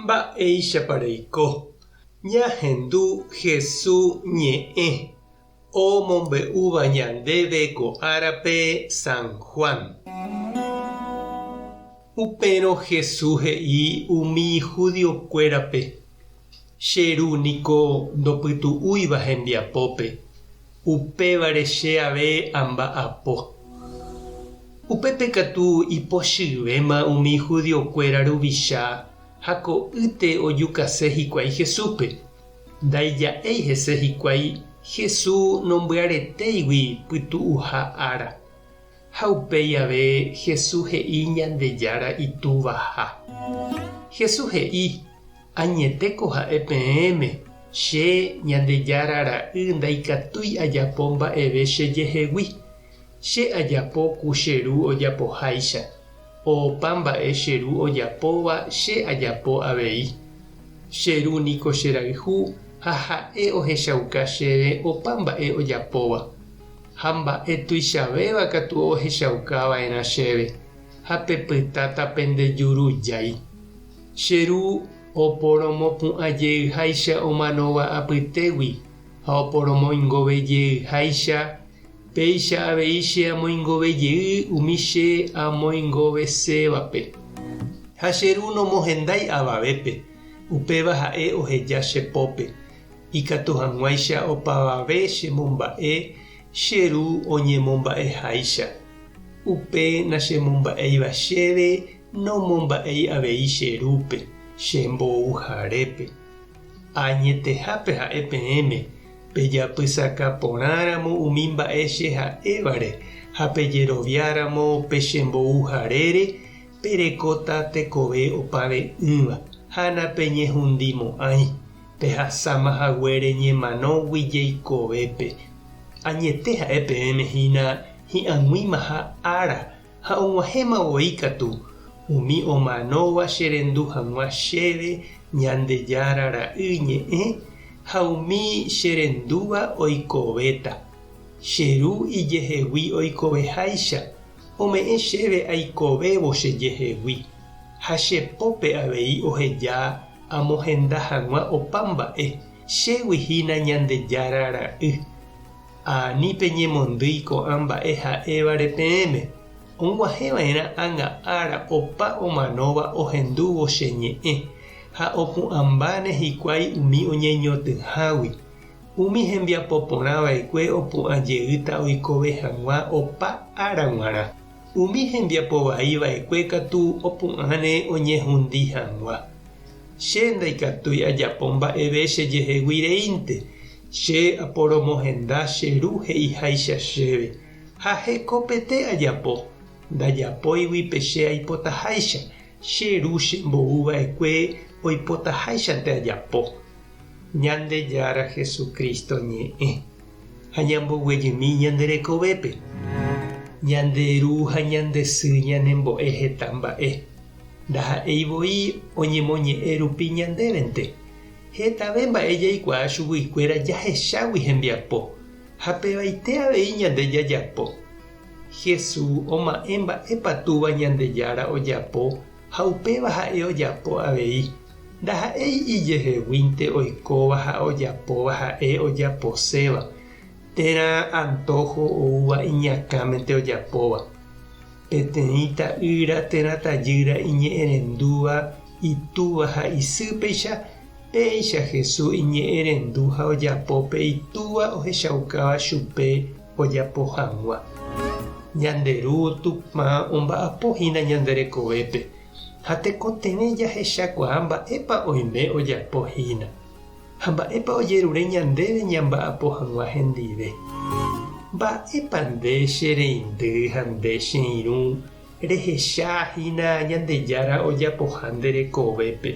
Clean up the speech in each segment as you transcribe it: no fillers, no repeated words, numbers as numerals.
Mba'éichapa reiko? Ñahendu Hesu ñe'ẽ omombe'úva ñandéve ko árape San Juan. Upérõ Hesu he'i umi judiokuérape, Che Ru niko ndopytu'úiva hembiapópe, upévare che ave amba'apo. Upépe katu ipochyvéma umi judiokuéra ruvicha ha ko'ýte ojukase hikuái Jesúspe. Ndaija'éi hese hikuái Jesús nombyaretéigui pytu'uha ára. Ha upéi ave Jesús he'i Ñandejára Itúvaha. Jesús he'i, Añetéko ha'e peẽme, che, Ñandejára Ra'y ndaikatúi ajapo mba'eve chejehegui. Che ajapo ku che Ru ojapoháicha. Opa mba'e che Ru ojapóva che ajapo avei. Che Ru niko cherayhu ha ha'e ohechauka chéve opa mba'e ojapóva. Ha mba'e tuichavéva katu ohechauka va'erã chéve, ha pepytáta pende jurujái. Che Ru oporomopu'ã jeyháicha omanóva apytégui ha oporomoingove jeyháicha, péicha avei che amoingove jey umi che amoingovesévape. Ha che Ru nomohendái avavépe, upéva ha'e oheja che pópe. Ikatu hag̃uáicha opavave chemomba'e che Ru oñemomba'eháicha. Upe nachemomba'éiva chéve nomomba'éi avei che Rúpe, che mbouharépe. Añetehápe ha'e peẽme, pejapysaka porãramo umi mba'e che ha'évare ha pejeroviáramo pe che mbouharére, perekóta tekove opave'ỹva ha napeñehundimo'ãi. Pehasáma haguére ñemanógui jeikovépe. Añete ha'e peẽme hína hi'ag̃uimaha ára ha og̃uahẽma voi katu, umi omanóva cherendu hag̃ua chéve Ñandejára Ra'y ñe'ẽ ha umi cherendúva oikovéta. Che Ru ijehegui oikoveháicha, ome'ẽ chéve aikovévo chejehegui, ha che pópe avei oheja Amohenda hag̃ua opa mba'e, chégui hína Ñandejára Ra'y. Ani peñemondýi ko'ã mba'e ha'évare peẽme, og̃uahẽ va'erã ág̃a ára opa omanóva ohendúvo che ñe'ẽ, ha opu'ãmbáne hikuái umi oñeñotỹhágui. Umi hembiapo porã va'ekue opu'ã jeýta oikove hag̃ua opa ára g̃uarã. Umi hembiapo vai va'ekue katu opu'ãne oñehundi hag̃ua. Che ndaikatúi ajapo mba'eve chejehegui reínte, che aporomohenda che Ru he'iháicha chéve, ha hekopete ajapo, ndajapóigui pe che aipotaháicha, che Ru chembou va'ekue oipotaháichante ajapo. Ñandejára Jesucristo ñe'ẽ. Ha ñamboguejymi ñande rekovépe. Ñande ru ha ñande sy ñanembo'e heta mba'e. Ndaha'éi voi oñemoñe'ẽ rupi ñandévente. Hetave mba'e jaikuaa chuguikuéra jahechágui hembiapo, ha pevaite avei ñande jajapo. Jesús oma'ẽ mba'épa Túva Ñandejára ojapo ha upéva ha'e ojapo avei. Ndaha'éi ijeheguínte oikóva ha ojapóva ha'e ojaposéva, térã antóho oúva iñakãmente ojapóva. Peteĩ ta'ýra térã tajýra iñe'ẽrendúva itúva ha isýpeicha, péicha Jesús iñe'ẽrendu ha ojapo pe Itúva ohechaukáva chupe ojapo hag̃ua. Ñande Ru Tupã omba'apo hína ñande rekovépe. Ha tekotevẽ jahechakuaa mba'épa oime ojapo hína, ha mba'épa ojerure ñandéve ñamba'apo hag̃ua hendive. Mba'épa nde che reindy ha nde che irũ rehecha hína Ñandejára ojapoha nde rekovépe?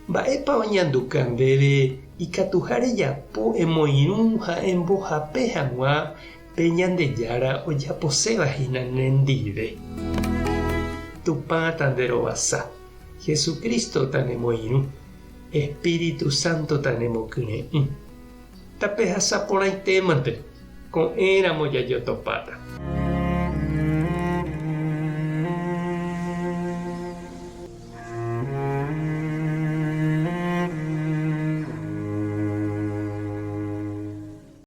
Mba'épa oñanduka ndéve ikatuha rejapo emoirũ ha embohape hag̃ua Pe Ñandejára ojaposéva hína nendive. Tupã tanderovasa, Jesucristo tanemoirũ, Espíritu Santo tanemokyre'ỹ. Tapehasa porãitémante, ko'ẽramo jajotopáta.